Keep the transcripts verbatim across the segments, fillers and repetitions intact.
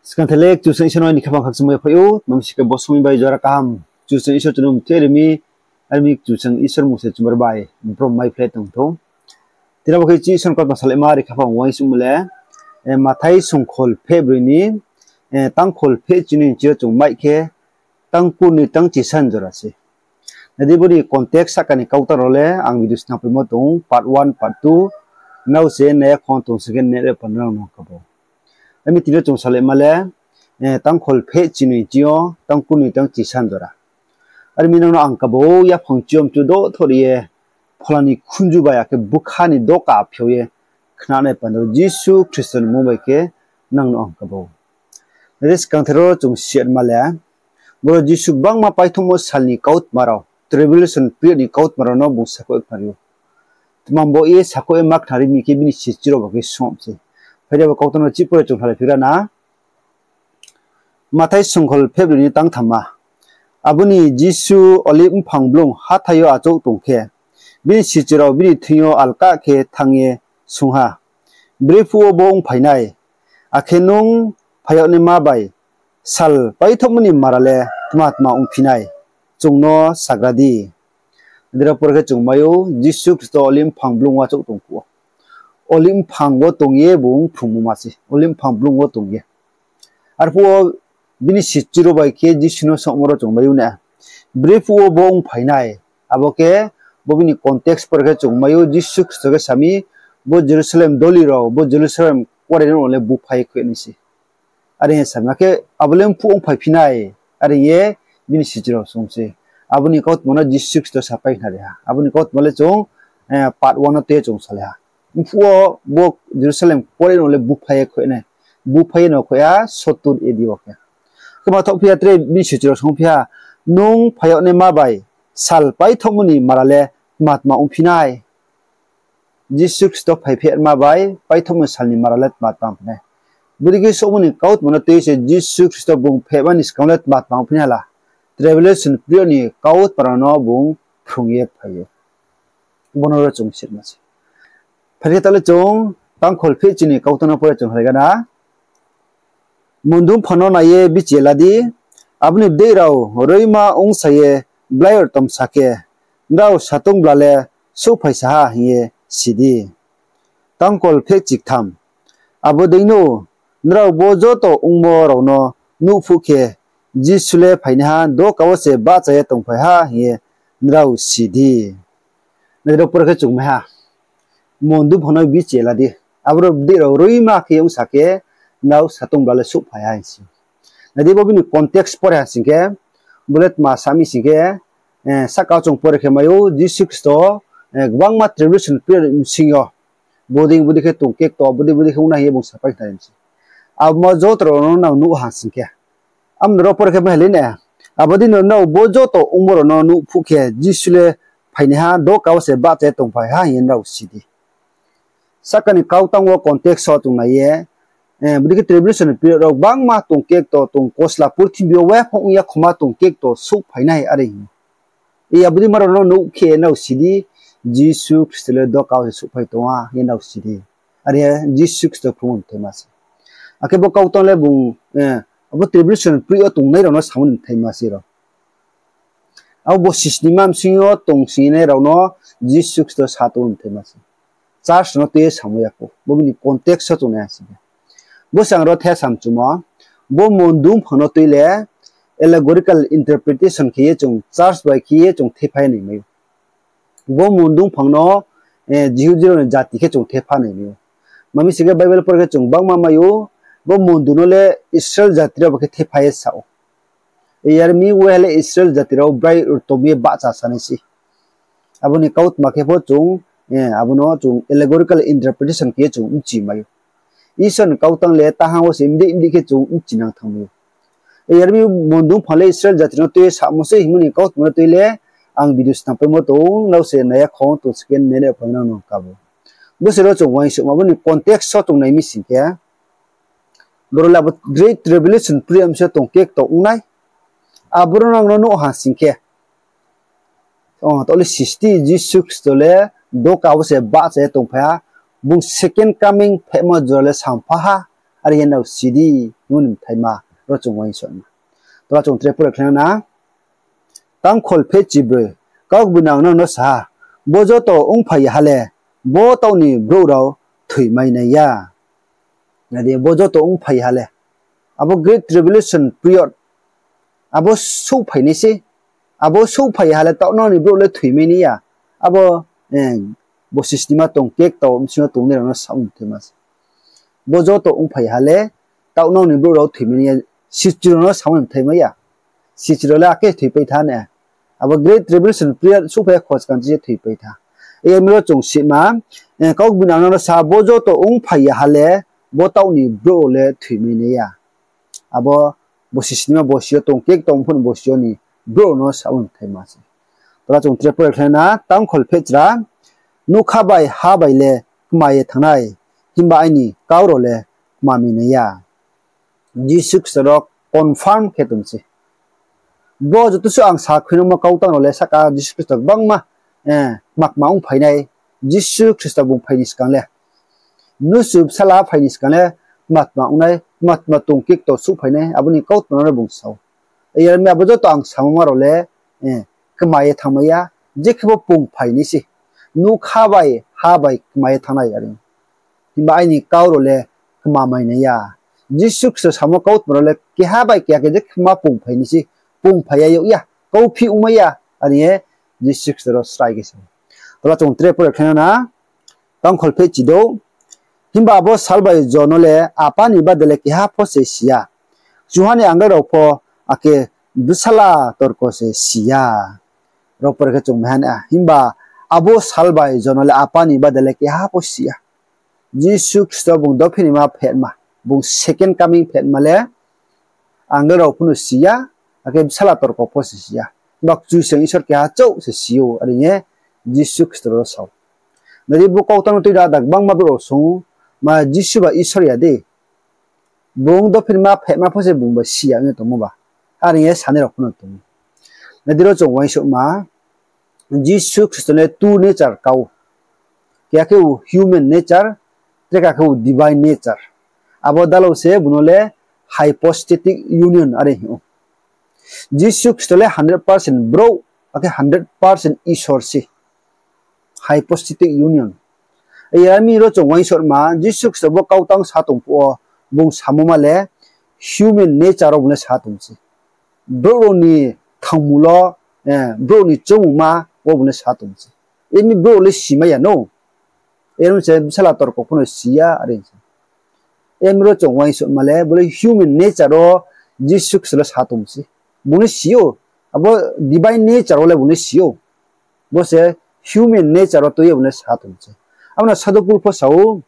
Skang the le Kchusoyang Isor no aini khaphang khakchangmo phai ou, tma mi sing khe bo somoing bai jora kaham Kchusoyang Isor chung no mthe ri mi, are mi Kchusoyang Isor mung se chumar bai brom mai phlai tong thou. Tini bo khe chini Isor ni kautma salaima ri khaphang uaingsouhmo le, eh, Mathai songkhol pheh broi ni, eh, tangkhol pheh chini chi yo chung mai khe, tang kurnoi tang chisan jora se. Nai di, bo ni context sahka ni kautang rao le ang video snam paimo tong ou, part one, part two, nrao se nai ya khong tong sing khe nai re panda nang no kabo. Are mi tini yo chung salaima le, eh, tangkhol pheh chini chi yo tang kurnoi tang chisan jora. Are mi nang no ang kabo, yaphang chi yo mchu do thor ye, phola ni khunju bai akhe bkha ni doka phiao ye khnanai panda Jisu Khristo ni mmung bai khe nang no ang kabo. Nai di, skang the ro chung siatma le, boro Jisu gbangma paithohmo sal ni kautma rao, tribulation period ni kautma rao no bung sakhouh ye khnari ou. Tma bo ye sakhouh ye ma khnari mi khe bini sichu rao ba khe song se. Phai di, abo kautang no chih pore chung salai phigra na. Mathai songkhol pheh broi ni tangthamma. Abo ni Jisu Olive mphang blung hathái yo achouh tong khe, bini sichu rao bini thing yo alkah khe thanng ye swunng ha, Brephuh wo bo ongphai nai? Akhe nung phai yag naima bai sal paithohmo ni mara le tma tma ongphi nai? Chung no sagra di. Nai di, ro pore khe chung mai ou, Jisu Khristo Olive mphang blung wo achouh tong phuh wo, Olive mphang wo tong ye bung phrungmo ma se, Olive mphang blung wo tong ye. Arphuh wo bini sichu rao bai khe Jisu no saohmo ro chung mai ou na, Brephuh wo bo ongphai nai? Abo khe bo bini context pore khe chung mai ou, Jisu Khristo khe sa mi, bo Jerusalem doli rao, bo Jerusalem kuarenai rao le búphai ye khui nai se. Are hing ye sa mi, akhe abo le mphuh ongphaiphi nai, are hing ye bini sichu rao swunng se. Abo ni kautma no Jisu Khristo sapai khnari ha. Abo ni kautma le chung, eh, part one no tei chung salai ha. Mphuh wo bo Jerusalem kuarenai rao le búphai ye khui nai, búphai ye no khui ha, sottur A D wo khe. Khe ma thohphi ya, tre bini sichu rao swunngphi ha, nung phai yag naima bai sal paithohmo ni mara le tma tma ongphi nai? Jisu Khristo phaiphi yagma bai paithohmo sal ni mara le tma tma ongphi nai? Bodei khe saohmo ni kautma no tui se Jisu Khristo bung phehma ni skang le tma tma ongphi nai hala? Tribulation period ni kautma rao no bung phrung ye phai ou. Bo no ro chung sirma se. Phai khe taoh le chung tangkhol pheh chini kautang no pore chung salai gana. Mondung phang no nai ye bichi ye la di, abo ni bdeih rao roima ongsa ye blai rtom sa khe, nrao satung bla le souhphai sa ha hing ye si di. Tangkhol pheh chiktham. Abo dei no, nrao bo joto ongmo rao no nuh phuh khe, Jisu le phainaiha doka wo se bahcha ye tongphai ha hing ye nrao si di. Nai di, ro pore khe chung mai ha. Mondung phang no bichi ye la di. Aboro bdeih rao roima khe ongsa khe, nrao satung bla le souhphai ha hing si. Nai di, bo bini context pore ha sing khe, bo le tma sa mi sing khe, eh, sahka wo chung pore khe mai ou, Jisu Khristo, eh, gbangma tribulation period bsing yo bodei bodei khe tong kekto, bodei bodei khe ong nai hing ye bung sapai khnari mi se. Abo ma joto rao no nrao nuh ha sing khe, abo no ro pore khe mai ha le na. Abo dei no nrao bo joto ongmo rao no nuh phuh khe, Jisu le phainaiha doka wo se bahcha ye tongphai ha hing ye nrao si di. Sahka ni kautang wo context wo chung nai ye, eh, bodei khe tribulation period rao gbangma tong kekto, tong kosla purthimbi yo waiphang ong ya khoma tong kekto souhphai nai are hing. Iya bodei ma rao no nuh khe nrao si di, Jisu Khristo le doka wo se souhphai tong ha hing ye nrao si di. Are Jisu Khristo phrungmo ni bthaima se. Akhe bo kautang le bung, eh, abo tribulation period wo tongnai rao no samo ni bthaima se ro. Abo bo sisnima bsing yo tongsinai rao no Jisu Khristo sa tongmo ni bthaima se. Church no tui ye samo ya khou. Bo bini context wo chung nai ha sing khe. Bo se ang ro the samchumo, bo mondung phang no tui le allegorical interpretation khe ye chung church bai khe ye chung thephai nai mai ou. Bo mondung phang no, eh, Jihudi rao ni jati khe chung thepha nai mai ou. Tma mi sing khe Bible pore khe chung gbangma mai ou, bo mondung no le Israel jati rao ba khe thephai ye sa ou. Yar mi waiha le Israel jati rao brai rtom ye bahcha sa nai se. Abo ni kautma khe pho chung, eh, abo no chung allegorical interpretation khe ye chung bchi mai ou. Isor ni kautang le taha wo se mdei mdei khe chung bchinang thanng mai ou. Yar mi mondung phang le Israel jati no tui ye samo se hingmo ni kautma no tui le ang video snam paimo tong, nrao se nai ya khong tong sing khe nai nai panda nang no kabo. Bo se ro chung uaingsouhma, bo ni context wo chung nai mi sing khe, boro le abo Great Tribulation period se tong kekto ong nai. Aboro nang no nuh ha sing khe, o, taoh le sisti Jisu Khristo le doka wo se bahcha ye tongphai ha, bung second coming phehmo jora le sampha ha, Are ye nrao si di, hingmo ni bthaima ro chung uaingsouhma. Tola chung tre pore khlai na, tangkhol phechi broi. Kaugboino ang nang no sa ha, bo joto ongphai ya ha le, bo taoh ni brouh rao thoimai nai ya. Nai di, bo joto ongphai ya ha le, abo Great Tribulation period, abo souhphai nai se. Abo souhphai ya ha le taoh nang ni brouh le thoimai nai ya. Abo, eh, bosi snima tong khe ktouh bsing yo tongnai rao no samo ni bthaima se. Bo joto ongphai ya ha le, taoh nang ni brouh rao thoimai nai ya. Sichu rao no samo ni bthaima ya. Sichu rao le akhe thoipai tha ne. Abo Great Tribulation period souhphai ya kho skang chi se thoipai tha. Yar mi ro chung sima, eh, Kaugboino ang nang no sa ha, bo joto ongphai ya ha le, bo taoh ni brouh rao le thoimai nai ya. Abo bosi snima bosi yo tong khe ktouh phuh ni bosi yo ni brouh rao no samo ni bthaima se. Tola chung tre pore khlai na, tangkhol phechra. Nougkha bai ha bai le kma ye thanng nai, himba aini kau rao le kma mi nai ya. Jisu Khristo ro confirm khe tong se. Bo joto suh ang sa khuinangmo kau tang rao le sahka Jisu Khristo gbangma, eh, kma kma ongphai nai. Jisu Khristo bung phai ni skang le, mnusu bsala phai ni skang le, tma tma ong nai, tma tma tong khe kto souhphai nai, abo ni kautma no bung sa ou. Yar mi abo joto ang samo ma rao le, eh, kma ye thanngmai ya, je khe bo pungphai nai se. Nougkha bai ha bai kma ye thanng nai are. Himba aini kau rao le kma mai nai ya. Jisu Khristo samo kautma rao le keha bai keha khe je khe ma pungphai nai se, pungphai ya yag ya, kauphi ongmai ya, are ye Jisu Khristo ro srai khe sa ou. Tola chung tre pore khlai na, tangkhol phechi dou. Himba abo sal bai jon no le Apa ni bade le keha pho se si ya. Kchuha ni angel rao pho, akhe bsala torko se si ya. Ro pore khe chung mai ha na, himba abo sal bai jon no le Apa ni bade le keha pho si ya. Jisu Khristo bung dophi ni ma phehma, bung second coming phehma le angel rao pho no si ya, akhe bsala torko pho se si ya. Himba Kchusoyang Isor keha chouh se si ou, are ye Jisu Khristo ro sa ou. Nai di, bo kau tang no tui da da gbangma brouh rao song ou, ma Jisu ba Isor ya de. Bung dophi ni ma phehma pho se bung ba si ya ong ye tongmo ba. Are ye sanai rao pho no tong ou. Nai di ro chung uaingsouhma, Jisu Khristo le two nature kau. Keha khe bo human nature, tre keha khe bo divine nature. Abo dalao se bung no le hypostatic union are hing ou. Jisu Khristo le hundred percent brouh, akhe hundred percent Isor se. Hypostatic union. Yar mi ro chung uaingsouhma, Jisu Khristo bo kau tang sa tong phuh wo, bung samo ma le human nature wo bung le sa tong se. Brouh rao ni thangmul wo, eh, brouh ni choungmungma wo bung le sa tong se. Yar mi brouh rao le simai ya no. Yar mi se bsala torko pho no si ya are se. Yar mi ro chung uaingsouhma le, bo le human nature wo Jisu Khristo le sa tong se. Bung le si ou, abo divine nature wo le bung le si ou. Bo se human nature wo tui ye bung le sa tong se. Abo no Sadhu Pol pho sa ou,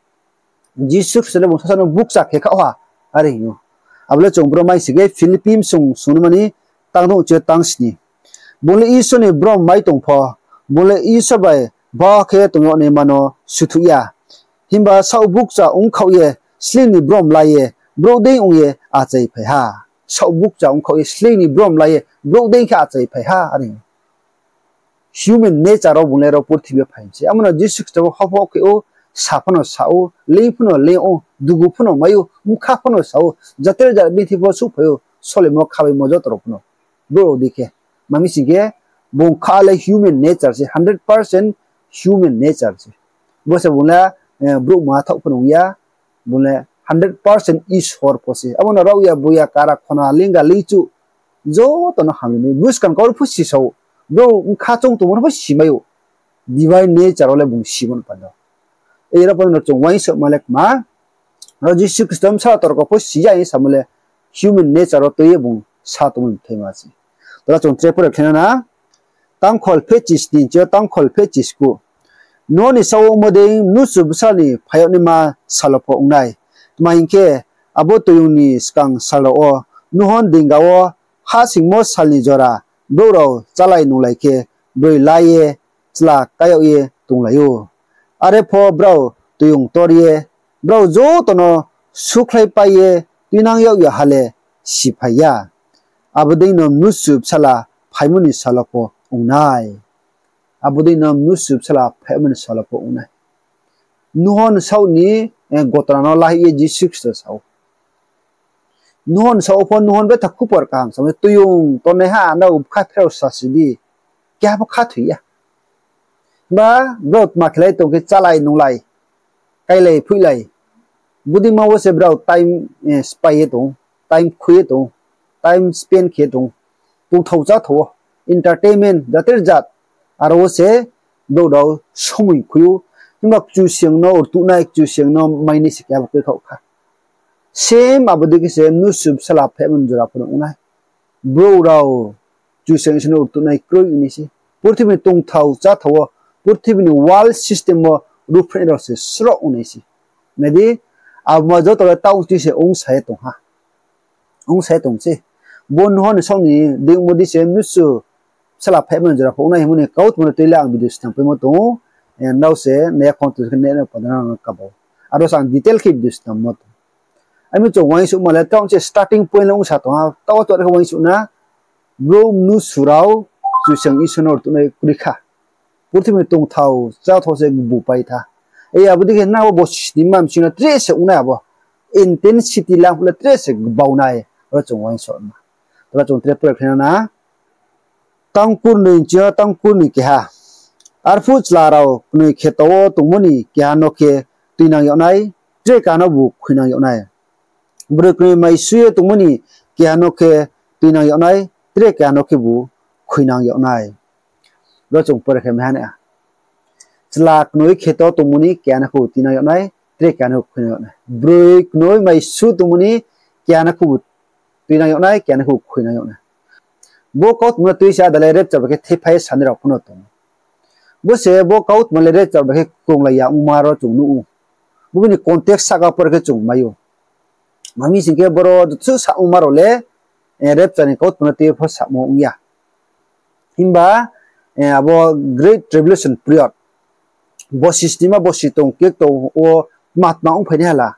Jisu Khristo le bung sasa no bukcha khe khaoh ha, are hing ou. Abo le chung bro mai si khe Philippi sung sung no mani tang dong chi tang sni. Bung le Isor ni brom mai tong pho, bung le Isor bai ba khe tong yag naima no suthuh ya. Himba saoh bukcha ongkhaoh ye sleing ni brom la ye brouh dei ong ye achaiphai ha. Saoh bukcha ongkhaoh ye sleing ni brom la ye brouh dei khe achaiphai ha, are hing ou. Human nature wo bung le ro purthimbi yo phai mi se. Amo no Jisu Khristo bo hao pho khe ou, sa pho no sa ou, leing pho no leing ou, dugu pho no mai ou, bkha pho no sa ou, jater jat bithi pho souhphai ou, solimo khabaimo joto rao pho no. Brouh rao dei khe. Ma mi sing khe, bung kha le human nature se, hundred percent human nature se. Bo se bung le, eh, brouh ma thaoh pho no ong ya, bung le hundred percent Isor pho se. Abo no rao ya, bo ya, kara, khona, linga, lichu, joto no hamri mi. Buskang kau ro pho si sa ou, brouh bkha choung tongmo no pho simai ou. Divine nature wo le bung simo no panda. Ei ro pho no chung uaingsouhma le kma, ro Jisu Khristo bsala torko pho si ya hing samo le human nature wo tui ye bung sa tongmo ni bthaima se. Tola chung tre pore khlai na, tangkhol phechi sni chi yo tangkhol phechi skuh. Nuhor ni saoh wo ongmo dei mnusu bsala ni phai yag naima sal wo pho ong nai. Tma hing khe, abo toiyong ni skang sal rao wo, Nuhor ni dinga wo hahsoingmo sal ni jora, brouh rao chálai nunglai khe, broi la ye, chla kai yag ye tonglai ou. Are pho brao toiyong tor ye, brao joto no sukhlaipai ye tuinang yag ya ha le siphai ya. Abo dei no mnusu bsala phaimo ni sal wo pho ong nai. Abo dei no mnusu bsala phaimo ni sal wo pho ong nai. Nuhor ni saoh ni, eh, gotona no lahoih ye Jisu Khristo sa ou. Nuhon sao pho, Nuhon betha khupor kaham samo, tuiyong tongnaiha, nrao bkha pherao sasi di, keha pho khathoi ya. Ba brao tma khelai tong khe chálai nunglai, káilai phoihlai. Bodei ma wo se brao time spai ye tong, time khui ye tong, time spend khe tong. Tongthao cháthao wo, entertainment, jater jat, aro wo se brao rao somoi khui ou. Himba Kchusoyang no rtuhnai, Kchusoyang no mainai se keha bo kroi khaoh kha. Same abo dei khe se mnusu bsala phehmo ni jora pho no ong nai. Brouh rao Kchusoyang Isor no rtuhnai kroi ong nai se. Purthimbi ni tongthao cháthao wo, purthimbi ni world system wo ruhphreh rao se sroh ong nai se. Nai di, abo ma joto le taoh ti se ongsa ye tong ha. Ongsa ye tong se. Bo Nuhon ni saoh ni dei ongmo dei se mnusu bsala phehmo ni jora pho ong nai hingmo ni kautma no tui le ang video snam paimo tong ou. Nrao se nai ya khong tong khe nai no panda no kaba ou. Aro se ang detail khe video snammo tong. Ami chung uaingsouhma le taoh se starting point le ongsa tong ha, taoh wo tong khe uaingsouh na, brouh mnusu rao Kchusoyang Isor no rtuhnai kroi kha. Purthimbi ni tongthao cháthao se gbu pai tha. Abo dei khe nrao bo bosi snima bsing no tre se ong nai abo. Intensity lang phuh le tre se gbau nai, aro chung uaingsouhma. Tala chung tre pore khe na na. Tang kurnoi ni ching yo tang kurnoi keha. Arphuh chla rao knoi kheto wo tongmo ni keha no khe tuinang yag nai, tre keha nobu khuinang yag nai. Broi knoi mai su ye tongmo ni keha no khe tuinang yag nai, tre keha no khebu khuinang yag nai. Ro chung pore khe mai ha na. Chla knoi kheto tongmo ni keha no khebu tuinang yag nai, tre keha no khebu khuinang yag nai. Broi knoi mai su tongmo ni keha no khebu tuinang yag nai, keha no khebu khuinang yag nai. Bo kautma no tui se ada le rapture bai khe thepha ye sanai rao pho no tong ou. Bo se bo kautma le rapture bai khe krunglai ya ongma ro chung nuh ou. Bo bini context sahka pore khe chung mai ou. Mami sing khe boro joto sa ongma rao le rapture ni kautma no tui pho samo ong ya. Himba abo Great Tribulation period, bosi snima bosi tong kekto wo tma tma ongphai nai hala,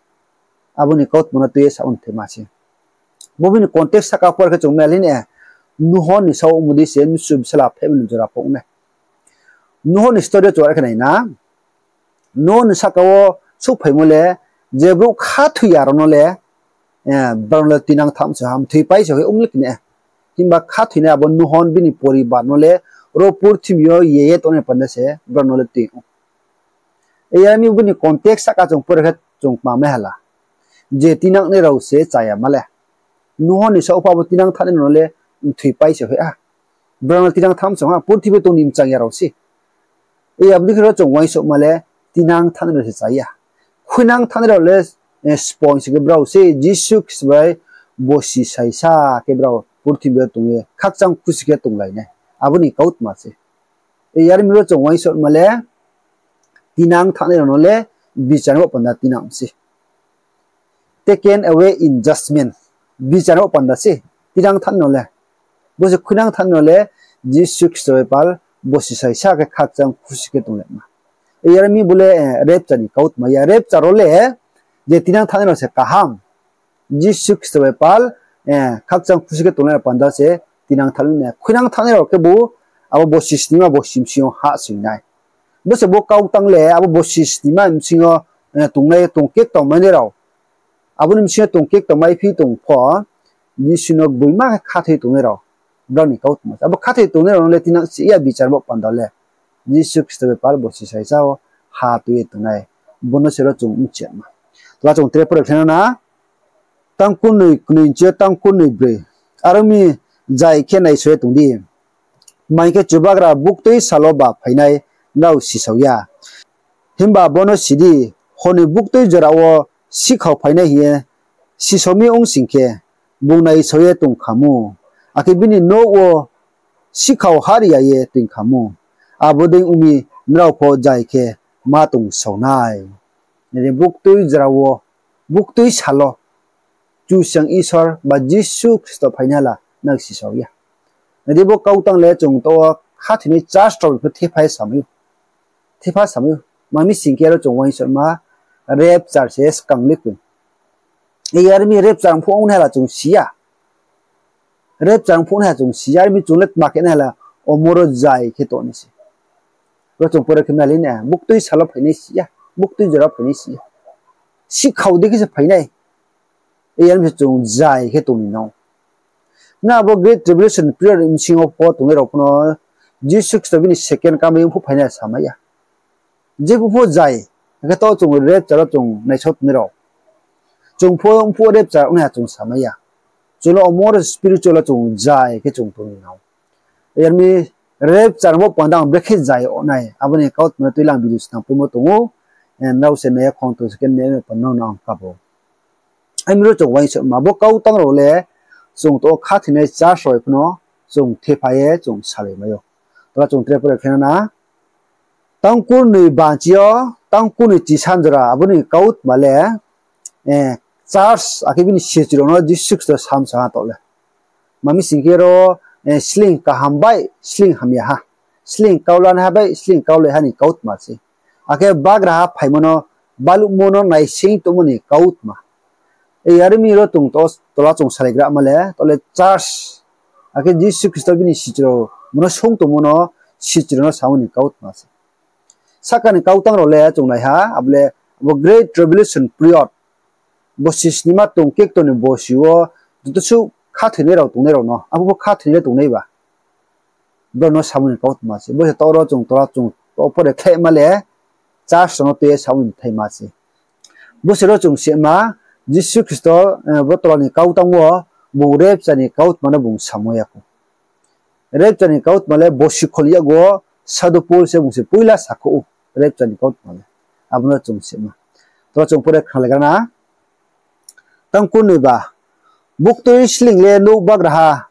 abo ni kautma no tui ye sa ong thema se. Bo bini context sahka pore khe chung mai le na, Nuhon ni saoh ongmo dei se mnusu bsala phehmo ni jora pho ong nai. Nuhon ni story chung are khe nai na. Nuhon ni sahka wo souhphaimo le, je brouh khathoi ya rao no le, brao no le tuinang tham se ha, mthoi pai se hoih ong le kne. Himba khathoinai abo Nuhon bini poribar no le, ro purthimbi yo ye ye tongnai panda se brao no le tui ou. Yar mi bini context sahka chung pore khe chung kma mai hala. Je tinangnai rao se chaya ma le. Nuhon ni saoh pho abo tinang thanngnai rao no le mthoi pai se hoih ha. Brao no tinang tham se ha, purthimbi tong ni mchang ya rao se. Abo dei khe ro chung uaingsouhma le tinang thanngnai rao se chaya. Khuinang thanngnai rao le sbo se khe brao se Jisu Khristo bai bosi saisa khe brao purthimbi yo tong ye khakchang khusi khe tonglai nai. Abo ni kautma se. Yar mi ro chung uaingsouhma le tinang thanngnai rao no le bichar ni baoh panda tinang se. Taken away in judgment. Bichar ni baoh panda se, tinang thanngnai rao le. Bo se khuinang thanngnai rao le, Jisu Khristo bai pal bosi saisa khe khakchang khusi khe tonglaima. Yar mi bo le rapture ni kautma ya, rapture wo le je tinang thanngnai rao se kaham. Jisu Khristo bai pal khakchang khusi khe tonglai panda se tinang thanngnai, khuinang thanngnai rao khebu abo bosi snima bosi bsing yo hahsoing nai. Bo se bo kau tang le abo bosi snima bsing yo tongnai tong kekto mai nai rao. Abo ni bsing yo tong kekto mai phi tong pho, Jisu no gboima khe khathoi tongnai rao, brao ni kautma se. Abo khathoi tongnai rao no le tinang si ya bichar ni baoh panda le. Jisu Khristo bai pal bosi saisa wo ha tui ye tongnai. Bo no se ro chung mchima. Tla chung tre pore khe na na. Tang kurnoi knoi ni ching yo tang kurnoi broi. Aro mi zai khe naisao ye tong di. Tma hing khe Chubagra buktui sal wo ba phainai nrao sisao ya. Himba bo no si di, hor ni buktui jora wo sihkhao phainai hing ye sisao mi ong sing khe, bung naisao ye tong kha mu. Akhe bini nouh wo sihkhao hari ya ye toing kha mu. Abo dei ong mi nrao pho zai khe ma tong sao nai. Nai di, buktui jora wo, buktui sal wo, Kchusoyang Isor ba Jisu Khristo phainai hala nrao sisao ya. Nai di, bo kau tang le chung to wo khathoinai church rao pho thepha samai ou. Thepha samai ou. Tma mi sing khe aro chung uaingsouhma rapture se skang le kroi. Yar mi rapture phuh ong nai hala chung si ya. Rapture phuh ong nai hala chung si ya, yar mi chung le tma khe nai hala, omo ro zai khe tongnai se. Ro chung pore khe mai le na, buktui sal wo phainai si ya, buktui jora phainai si ya. Sihkhao dei khe se phainai. Yar mi se chung zai khe tong ni nang. Na abo Great Tribulation period bsing yo pho tongnai rao pho no Jisu Khristo bini second coming phuh phainai samai ya. Jephuh pho zai, akhe to chung rapture wo chung naisao tongnai rao. Chung pho mphuh rapture ong nai ha chung samai ya. Chung le omo spiritual wo chung zai khe chung tong ni nang. Yar mi rapture bo panda ang brekhe zai ong nai, abo ni kautma no tuilang video snam paimo tong ou. Nrao se nai ya khong tong se khe nai panda no ang kabo. Ami ro chung uaingsouhma, bo kautang rao le chung to khathoinai church rao pho no chung thepha ye chung salai mai ou. Tla chung tre pore khe na, tang kurnoi banchi yo, tang kurnoi chisan jora, abo ni kautma le, church akhe bini sichu rao no Jisu Khristo samsa ha to le. Mami sing khe ro, sleing kaham bai, sleing hamya ha. Sleing kaulanaiha bai, sleing kaulaiha ni kautma se. Akhe bagraha phaimo no, baluhmo no naising tongmo ni kautma. Yar mi ro chung to, tola chung salaigrama le, to le church. Akhe Jisu Khristo bini sichu rao, bo no sung tongmo no, sichu rao no samo ni kautma se. Sahka ni kautang rao le chung nai ha, abo le, abo Great Tribulation period. Bosi snima tong kekto ni bosi wo, joto suh khathoinai rao tongnai rao no, abo pho khathoinai tongnai ba. Brao no samo ni kautma se. Bo se to ro chung tola chung to pore khlaima le, church rao no tui ye samo ni thaima se. Bo se ro chung sima, Jisu Khristo, bo tola ni kautang wo, bung rapture ni kautma no bung samo ya khou. Rapture ni kautma le bosi khol yakgu wo, Sadhu Paul se bung se poila sakhouh ou, rapture ni kautma le. Abo no chung sima. Tola chung pore khnalaigra na. Tang kurnoi ba, buktui sleing le nouh bagraha,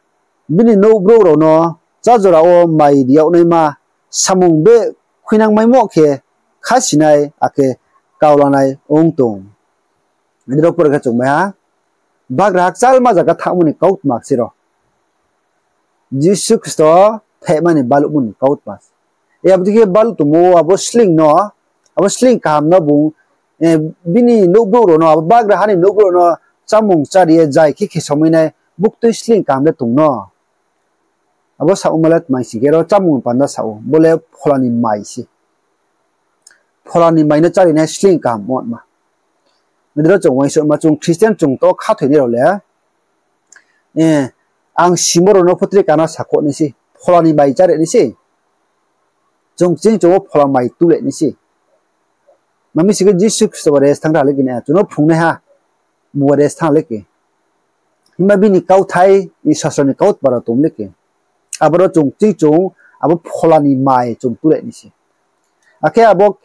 bini nouh brouh rao no, chá jora wo mai ri yag naima, samung beh khuinangmaimo khe, khasinai akhe kaulanai ong tong. Adi ro pore khe chung mai ha, bagraha kchalma zaga thanngmo ni kautma se ro. Jisu Khristo phehma ni baluhmo ni kautma se. Abo dei khe baluh tongmo abo sleing no, abo sleing kaham no bung, bini nouh brouh rao no, abo bagraha ni nouh brouh rao no chámung chári ye zai khe khe somai nai buktui sleing kaham le tong no. Abo saohma le tma sing khe ro chámung panda sa ou, bo le phola ni mai se. Phola ni mai no chári nai sleing kaham ongma. Nai di ro chung uaingsouhma chung Christian chung to khathoinai rao le, ang simo rao no pho tre kana sakhouh nai se, phola ni mai chári nai se. Chung ching chung wo phola mai tu le nai se. Mami sing khe Jisu Khristo ba rest thanng ra le khe nai, chung no phrungnaiha, bung ba rest thanng le khe. Himba bini kauthai, sasro ni kautma rao tong le khe. Abo ro chung ching chung, abo phola ni mai chung tu le nai se. Akhe abo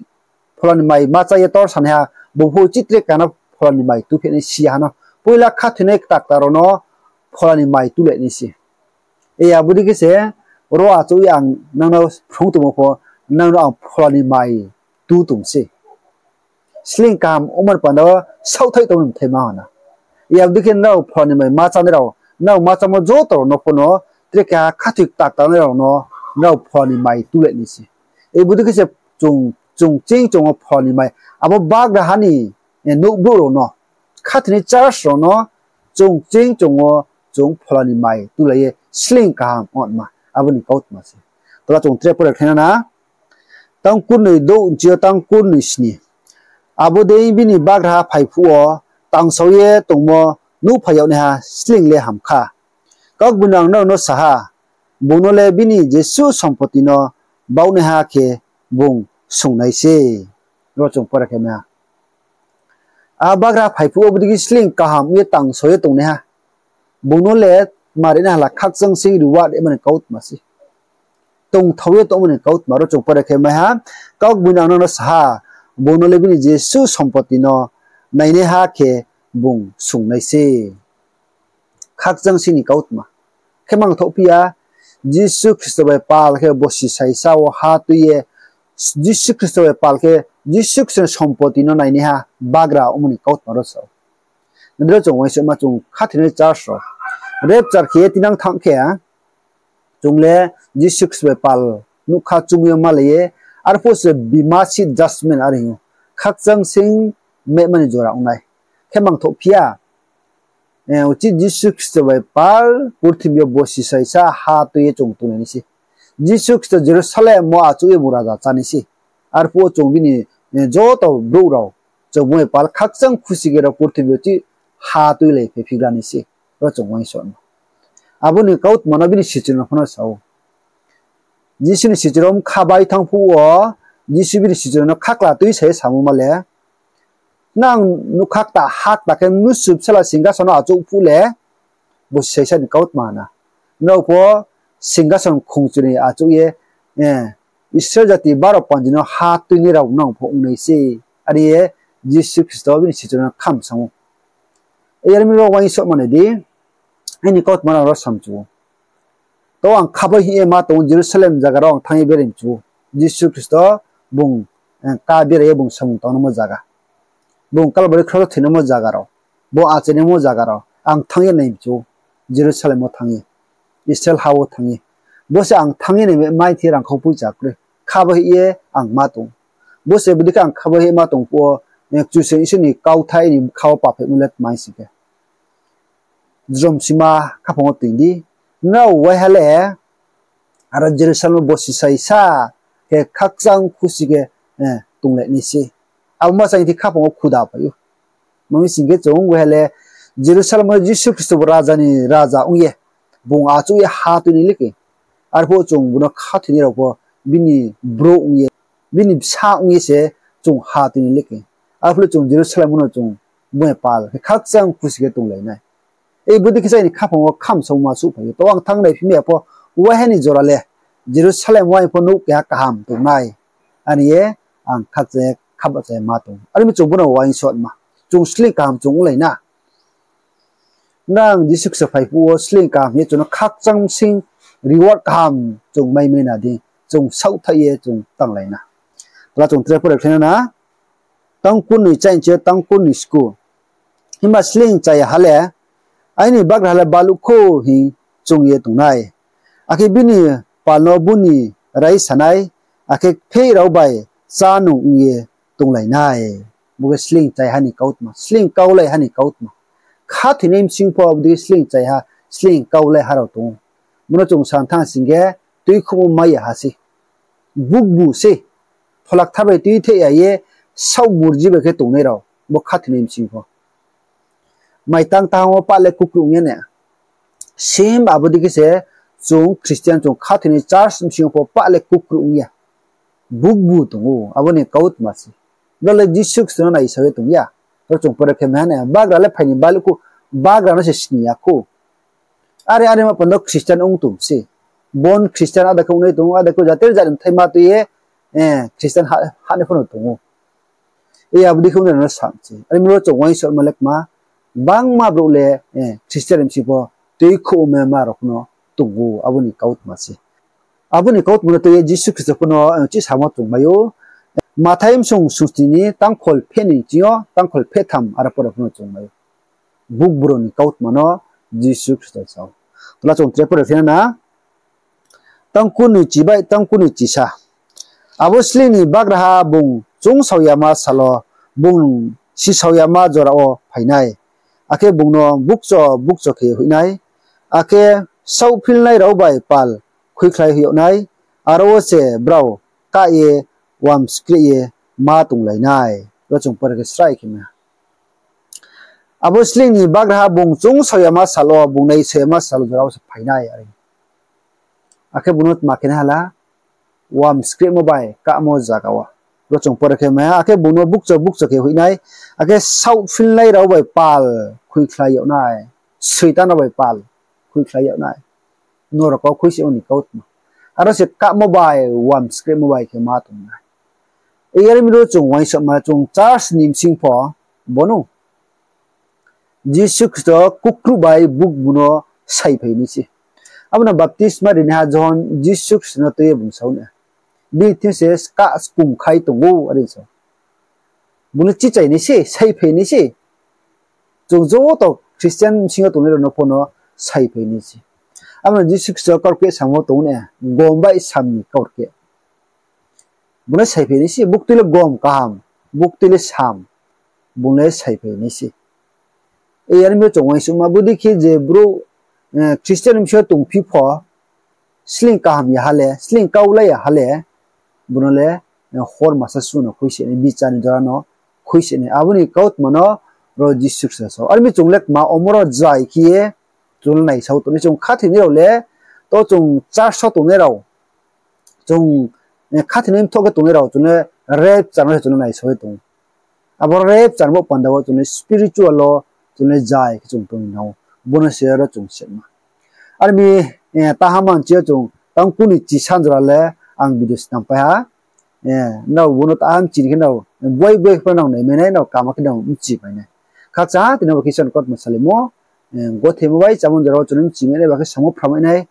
phola ni mai ma chá ye tor sanaiha, bung pho chitre kana phola ni mai tu phi nai si ya ha no. Poila khathoinai ktakta rao no phola ni mai tu le nai se. Abo dei khe se, ro achouh ye ang nang no phrung tongmo pho, nang no ang phola ni mai tu tong se. Sleing kaham ongma ni panda wo saohthaih tongmo ni bthai ma ha na. Abo dei khe nrao phola ni mai ma chánai rao, nrao ma chámo joto rao no pho no, tre keha khathoi ktakta nai rao no, nrao phola ni mai tu le nai se. Abo dei khe se chung, chung ching chung wo phola ni mai, abo bagraha ni, nouh brouh rao no, khathoinai church rao no, chung ching chung wo, chung phola ni mai tulai ye sleing kaham ongma, abo ni kautma se. Tola chung tre pore khe na na, tang kurnoi douh nchi yo tang kurnoi sni. Abo dei bini bagraha phai phuh wo, tangsao ye tongmo nuhphai yag naiha sleing le ham kha. Kaugboino ang nrao no sa ha, bung no le bini jesuh sompoti no baohnaiha khe bung sung nai se. Ro chung pore khe mai ha. A bagraha phai phuh wo abo dei khe sleing kaham ye tangsao ye tongnaiha. Bung no le tma ri nai hala, khakchang sing reward ri mani kautma se. Tongthao ye tongmo ni kautma ro chung pore khe mai ha, Kaugboino ang nrao no sa ha, bung no le bini jesuh sompoti no nainaiha khe bung sung nai se. Khakchang sing ni kautma. Khe mangthouh phi ya, Jisu Khristo bai pal khe bosi saisa wo ha tui ye, Jisu Khristo bai pal khe, Jisu Khristo ni sompoti no nainaiha bagra ongmo ni kautma ro sa ou. Nai di ro chung uaingsouhma chung khathoinai church rao. Rapture khe ye tinang thanng khe, chung le Jisu Khristo bai pal nougkha chumui yo malai ye, arphuh se bima seat judgment are hing ou. Khakchang sing mehma ni jora ong nai. Khe mangthouh phi ya, uchih Jisu Khristo bai pal purthimbi yo bosi saisa ha tui ye chung tongnai nai se. Jisu Khristo Jerusalem wo achouh ye bung raja chá nai se. Arphuh wo chung bini, joto brouh rao, chung bung bai pal khakchang khusi khe rao purthimbi yo chih ha tuilai phaiphi gra nai se. Ro chung uaingsouhma. Abo ni kautma no bini sichu rao no pho no sa ou. Jisu ni sichu rao bkha bai thanng phuh wo, Jisu bini sichu rao no khakla tuisa ye samo ma le, nang nougkha kta ha kta khe mnusu bsala singkason no achouh phuh le, bo se saisa ni kautma na. Nrao pho singkason khongchu ni achouh ye, Israel jati baro panji no ha tuinai rao nang pho ong nai se. Are ye Jisu Khristo bini sichu rao no kham sa ou. Yar mi ro uaingsouhma nai di, aini kautma nang ro samchu ou. To ang kha bai hing ye ma tong ou, Jerusalem zaga rao ang thanng ye berai mchu ou. Jisu Khristo bung, ka berai ye bung samung tangnaimo zaga, bung Kalbari kros wo thoinaimo zaga rao, bung achainaimo zaga rao ang thanng ye nai mchu ou. Jerusalem wo thanng ye, Israel ha wo thanng ye, bo se ang thanng ye nai mai thi rangkhau poicha kroi. Kha bai hing ye ang ma tong ou. Bo se bodei khe ang kha bai hing ye ma tong phuh wo, Kchusoyang Isor ni kauthai ni bkha wo paphaihmo le tma hing si khe, jrom sima khaphang wo toing di. Nrao waiha le aro Jerusalem wo bosi saisa khe khakchang khusi khe tonglai nai se. Abo ma chang thi khaphang wo khuda phai ou. Tma hing si khe chung waiha le Jerusalem wo Jisu Khristo bo raja ni raja ong ye, bung achouh ye ha tuinai le khe. Arphuh chung bung no khathoinai rao pho bini brouh ong ye, bini bsa ong ye se chung ha tuinai le khe. Arphuh le chung Jerusalem wo no chung bung ye pal khe khakchang khusi khe tonglai nai. Bodei khe chini khaphang wo kham samo ma souhphai ou. To ang thanng nai phi mai ya pho, waiha ni jora le Jerusalem wo aini pho nouh keha kaham tong nai. Are ye ang khakchang ye kha bahcha ye ma tong ou. Are mi chung bo no uaingsouhma, chung sleing kaham chung onglai na. Nang Jisu Khristo phai phuh wo sleing kaham hing ye chung no khakchang bsing reward kaham chung mai mai na di, chung saohthaih ye chung tanglai na. Tla chung tre pore khe na, tangkur ni chainchi tangkur ni sku. Himba sleing chaya ha le, aini bagraha le baluh khou hing choung ye tong nai. Akhe bini pal no buni raisa nai, akhe kpheih rao bai chánung ong ye tonglai nai. Bo khe sleing chaiha ni kautma, sleing kaulaiha ni kautma. Khathoinai bsing pho abo dei sleing chaiha, sleing kaulaiha rao tong ou. Bo no chung sa thanng sing khe, tuikhouhmo mai ya ha sei. Bukbu sei. Phola Kthar bai tuitheh ya ye, saoh murji bai khe tongnai rao, bo khathoinai bsing pho. Mai tang tang wo pah le kukruh ong ya ne. Same abo dei khe se chung Christian, chung khathoinai church bsing yo pho pah le kukruh ong ya. Bukbu tong ou, abo ni kautma se. Brao le Jisu Khristo no naisao ye tong ya. Ro chung pore khe mai ha nai, bagra le phai ni baluh khou, bagra no se sni ya khou. Are, are ma panda Christian ong tong se. Bon Christian ada khe ongnai tong ou, ada khe jater jat ni bthai ma tui ye, Christian ha, hanai pho no tong ou. Abo dei khe ongnai rao no sa se. Are mi ro chung uaingsouhma le kma, gbangma brouh le, Christian bsing pho tuikhouhmo ma rao pho no tong ou, abo ni kautma se. Abo ni kautma no tui ye Jisu Khristo pho no, chih samo chung mai ou. Mathai bsung sungsni ni tangkhol pheh ni ching yo, tangkhol pheh tham aro pore pho no chung mai ou. Bukbu rao ni kautma no Jisu Khristo sa ou. Tla chung tre pore khe na, tangkur ni chi bai tangkur ni chisa. Abo sleing ni bagraha bung choungsao yama sal wo, bung sisao yama jora wo phai nai. Akhe bung no bukcho bukcho khe hoih nai. Akhe saohphilnai rao bai pal khuikhlai hoih yag nai. Aro wo se brao kah ye wamskreh ye ma tonglai nai. Ro chung pore khe srai khe mai ha. Abo sleing ni bagraha bung choungsao yama sal wo, bung naisao yama sal wo jora wo se phai nai are. Akhe bung no tma khe nai ha la, wamskrehmo bai kahmo zaga wo. Ro chung pore khe mai ha, akhe bung no bukcho bukcho khe hoih nai, akhe saohphilnai rao bai pal khuikhlai yag nai, Soitan rao bai pal khuikhlai yag nai. Norok wo khuisoingmo ni kautma. Aro se kahmo bai, wamskrehmo bai khe ma tong nai. Yar mi ro chung uaingsouhma chung church ni bsing pho, bono Jisu Khristo kukruh bai bukbu no saiphai nai se. Abo no baptisma rinaiha Johon Jisu Khristo no tui ye bung sa ou na. Bini thing se kah skung khai tong ou are sa ou. Bung no chichai nai se, saiphai nai se. Chung joto Christian bsing yo tongnai rao no pho no saiphai nai se. Abo no Jisu Khristo kaurkeh samo tong ou na, gom bai sam ni kaurkeh. Bung le saiphai nai se, buktui le gom kaham, buktui le sam, bung le saiphai nai se. Yar mi ro chung uaingsouhma bodei khe je brouh, Christian bsing yo tongphi pho, sleing kaham ya ha le, sleing kaulai ya ha le, bung no le, hor masa su no khuise nai, bichar ni jora no khuise nai. Abo ni kautma no Ro Jisu Khristo sa ou. Are mi chung le kma omo ro jai khe ye chung le naisao tongnai, chung khathoinai rao le, to chung church wo tongnai rao, chung, eh, khathoinai mthoh khe tongnai rao chung le rapture no se chung le naisao ye tong ou. Abo rapture bo panda wo chung le spiritual wo chung le jai khe chung tong nang ou. Bo no se ro chung sema. Are mi, eh, taha manchi yo chung tang kuni chi sanjora le ang video snam pai ha. Eh, nrao bo no taha mchi ni khe nrao, eh, boi boi khe nrao nai mai nai, nrao kama khe nrao mchi mai nai. Khakchang ha, tini bo khe Isor ni kautma salaimo, eh, gothemo bai chámo jora wo chung le mchi mai nai, ba khe samo phramai nai,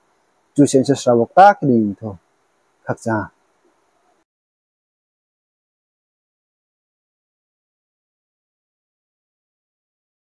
Kchusoyang se srabo kta khe ni thou. Khakchang ha.